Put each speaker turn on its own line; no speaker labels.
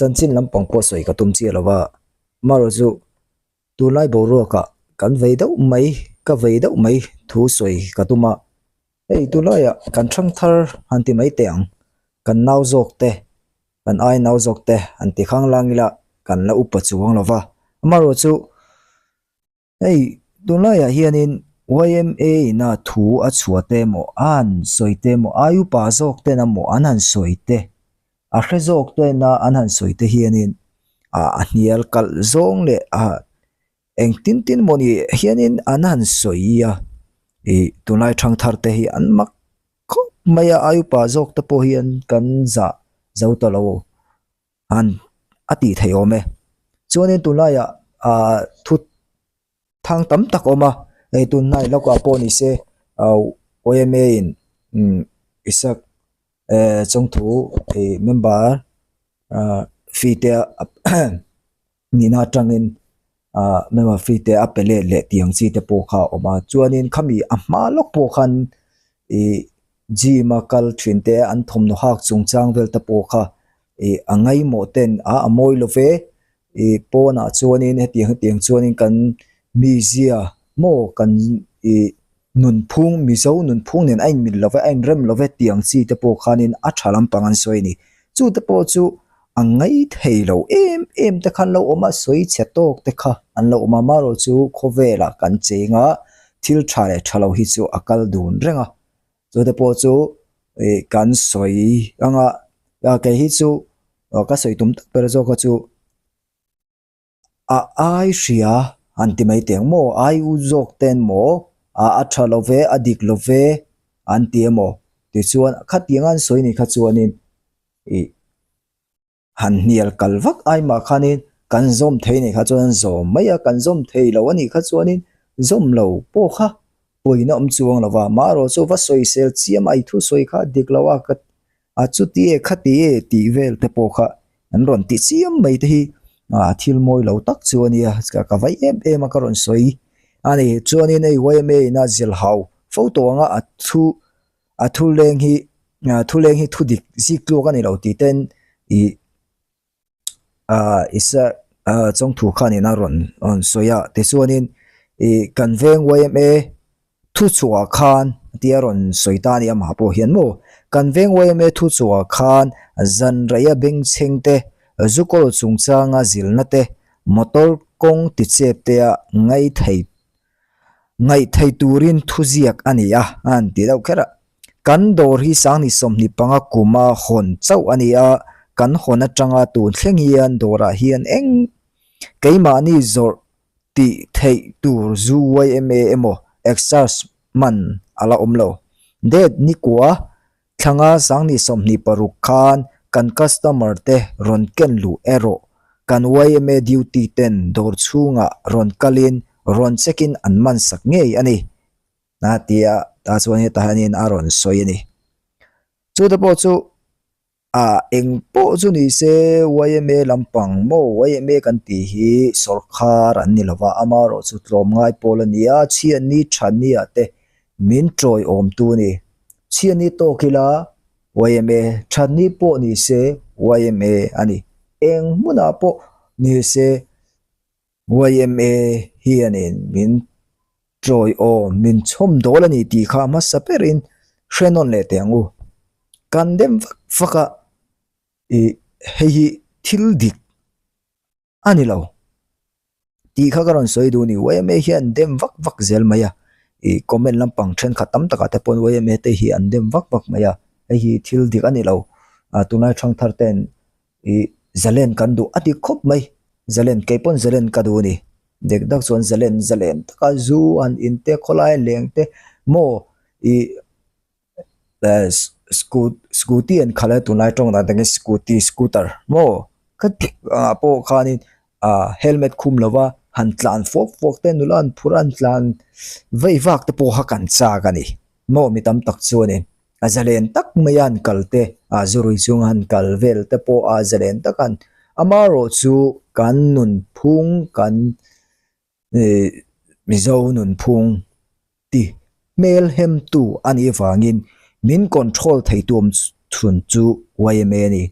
Chanchin lampang pawh sawi ka tum chiah lo va, amaherawh chu tunlai boruakah kan vei deuh mai, ka vei deuh mai thu sawi ka tum a. Hei tunlaiah kan thangthar han ti mai teh ang, kan nau zawk te, kan ai nau zawk te han ti khanglang ila kan la upa chuang lo va, amaherawh chu Hei, tunlaiah hianin yma ina thu a chhuah te emaw, a han sawi te emaw, ai upa zawk tena maw an han sawi te, a hre zawk tena an han sawi te hianin a hnial kalh zawng leh a engtin tin mawni hianin an han sawi a, ih tunlai thangthar te hi an mak khawp mai a, ai upa zawk te pawh hian kan zah zo ta lo. an a tih theih awm e chuanin tunlaiah ahh thu thang tam tak a awm a hei tunlai lawkah pawh ni se auh yma in umm isaak eh chawngthu ih member ah fee te nihna atangin ah member fee te a pe let leh tih ang chi te pawh kha a awm a chuanin khami a hma lawk pawh khan ih gym a kal thin te an thawmhnaw hak chungchang vel te pawh kha ih a ngaimawh ten a a mawi lo ve ih pawnah chuanin hetiang hetiang chuanin kan mizia maw kan ih nunphung mizo nunphung nen a inmil lo ve a inrem lo ve tih ang chi te pawh khanin a tha lampang an sawi a ni chu te pawh chu a ngai thei lo em em te kha an lo awm a sawi chhe tawk te kha an lo awm a amaherawh chu khawvelah kan cheng a thil tha leh tha lo hi chu a kal dun reng a chu te pawh chu ih kan sawi ang a kei hi chu ka sawi tum tak ber zawk kha chu. A ai hria an ti mai teh ang maw? Ai u zawk ten maw? A a tha lo ve, a dik lo ve an ti emaw? Tichuan khatiang an sawi ni kha chuanin ih han hnial kal vak ai mah khanin kan zawm thei anih kha chuan an zawm mai a, kan zawm thei lo anih kha chuanin zawm lo pawh kha pawina awm chuang lo va, maherawh chu va sawisel chiam a i thusawi kha dik lo a ka A chuti e khati e tih vel te pawh kha an rawn ti chiam mai te hi ah thil mawi lo tak chu a nia ka vai em em a ka rawn sawi a ni chuanin hei yma in a zil hau fo tawh ang a a thu a thu leng hi thu leng hi thu dik zik tluak a ni lo tih ten ih ah isa ah chawngthu khanin a rawn rawn sawi a tichuanin ih kan veng yma thu chhuah khan tia rawn sawi ta a ni amah pawh hian maw kan veng yma thu chhuah khan zan reia bengchheng te zu kawl chungchanga zilna te motor kawng tichep te a ngaithei ngaih theih turin thuziak a ni a a han ti deuh kher a. Kan dawr hi Sangni 25 kuma hawn chauh a ni a, kan hawn atanga tun thleng hian dawrah hian eng keimahni zawrh tih theih tur zu yma emaw exercise man a la awm lo. Date nikua Thlanga Sangni 26 khan kan customer te rawn ken luh erawh kan yma duty ten dawr chhungah rawn kalin rawn check in an man sak ngei a ni. A ti a, tah chuan hetah hianin a rawn sawi a ni. Chu te pawh chu ah eng pawh chu ni se yma lampang maw yma kan tih hi sawrkhar an ni lova amaherawh chu tlawmngai pawl a ni a, chhiatni thani ah te min tawiawm tu a ni. Chhiatni tawk ila yma thani pawh ni se yma a ni. Eng hmunah pawh ni se yma hianin min Chawi aw, min chhawm dawl a ni tih kha hmasa berin hre nawn leh teh ang u. Kan dem vak vak a, ih hei hi thil dik a ni lo tih kha ka rawn sawi duh a ni. Yma hian dem vak vak zel mai a, ih comment lampang thenkhat tam takah te pawhin yma te hi an dem vak vak mai a, hei hi thil dik a ni lo. Ah tunlai thangthar ten Ih zalen kan duh a ti khawp mai, zalen kei pawn zalen ka duh a ni. Dek dak chuan zalen zalen taka zu han in te khawlai leng te maw ih eh scooty an khalh a tunlai tawng dan takin scooty scooter maw khati ah pawh khanin ah helmet khum lova han tlan fawk fawk te nula an phur a an tlan vei vak te pawh kha kan chak a ni maw mi tam tak chu a ni. A zalen tak mai a an kal te, a zurui chunga han kal vel te pawh a zalen tak a, amaherawh chu kan nunphung kan ih Mizo nunphung ti hmel hemtu a nih avangin min control theitu awm chhun chu yma a ni.